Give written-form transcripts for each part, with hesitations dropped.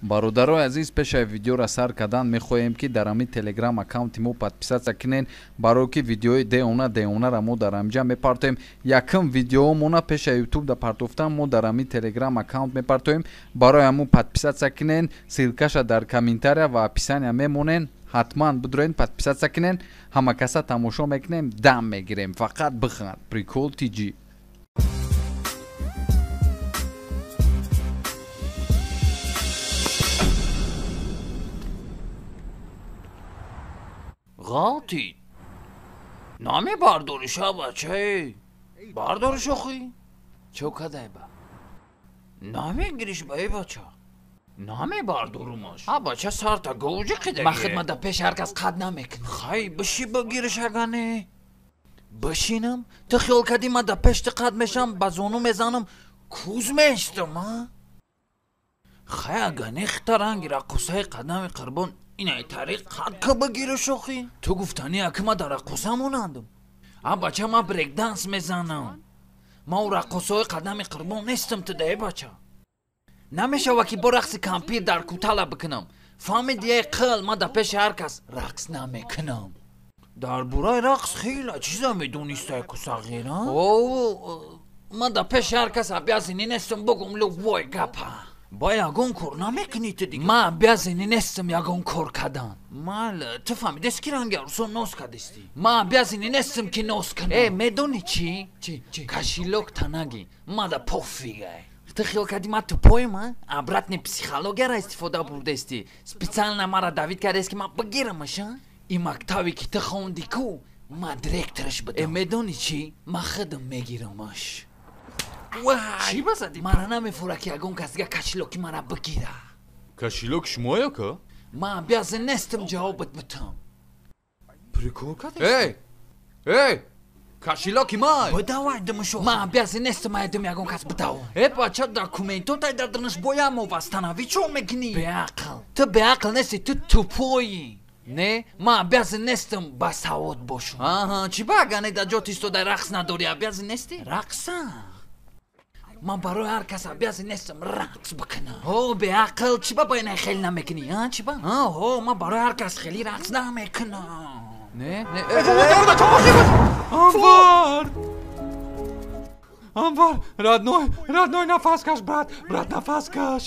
Бародарои азиз, пешаи видеоро сар кардан мехоҳем, ки дар ҳамин телеграм аккаунти мо подписаться кунен, барое ки видеои деона деонара мо дар ҳамҷа мепартоем. Якм видеоомона пеша ютуб да партофтан мо дар ҳамин телеграм аккаунт мепартоем. Барои ҳамун подписаться кунен, ссылкаша дар комментария ва описания мемонен. Ҳатман бидроен, подписаться кунен. Ҳама каса тамошо мекунем, дам мегирем. Фақат биханд. Прикол TG. Ғалтид. Намебардориша, бачае. Бардориш охи. Чо кадай ба? Намегириш ба, э бача. Намебардорумаш. А бача сарта говҷи қидаги. Ма хидмат да пеш ҳар кас қад намекунам. Хай биши бигириш агане. Бишинам? Ту хиёл кардӣ ма да пеш ту қад мешам, ба зону мезанам, куз меистам, а? Хай агане хита ранги раққосаи қадами қурбон инай тариқ қад ка бигириш охи. Ту гуфтанӣ аки ма дар раққоса монандам. А бача ма брейкданс мезанам. Ма у раққосаҳои қадами қурбон нестам ту да, э бача. Намешава ки бо рақси кампир дар кутала бикунам. Фаҳмиди, эй қил, ма дар пеши ҳар кас рақс намекунам. Дар бораи рақс хела чиза медонистай ку сағира? О, ма дар пеши ҳар кас обязанӣ нестам бугум любой гапа. Ба ягон кор намекунӣ ту дига. Ма обязанӣ нестам ягон кор кардан. Мал, ту фаҳмидест ки ранги арӯсо нос кардистӣ? Ма обязанӣ нестам ки нос кунам. Э, медонӣ чӣ? Чӣ, чӣ? Кошелёк танаги. Ма да пофигай. Ту хиёл кардӣ ма тупоем, а? Обратный психологияро истифода бурдестӣ. Специально мара давид кардест ки ма бигирамаш, а? Ин мактабе ки ту хондӣ ку, ма директораш будам. Э, медонӣ чӣ? Ма худам мегирамаш. Вай! Чӣ ба задӣ? Мара намефура ки ягон кас дига кошелёки мара бигира. Кошелёк шумоя ка? Ман обязан нестам ҷавобат битам. Прикол кардӣ? Эй! Эй! Кошелёки ман! Бидавай димушо. Ман обязан нестам айдим ягон кас бидавам. Э, бача, документотай дар динаш боям восстановить чо мекунӣ? Беақл. Ту беақл нестӣ, ту тупоӣ. Не, ман обязан нестам басавод бошам. Аҳа, чӣ ба агане дар ҷот истодай рақс надорӣ, обязан нестӣ? Рақса. Ман барои ҳар кас обязан нестам рақс бикунам. Ҳо, беақл, чӣ ба байнай хеле намекунӣ, а? Чӣ ба? Ҳо, ман барои ҳар кас хеле рақс намекунам. Не, не. Анвар! Анвар, родной, родной, нафас каш, брат, брат, нафас каш.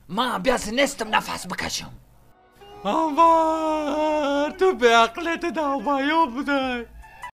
Ман обязан нестам нафас бикашам. Анвар, ту беақле, ту долбоёб будай.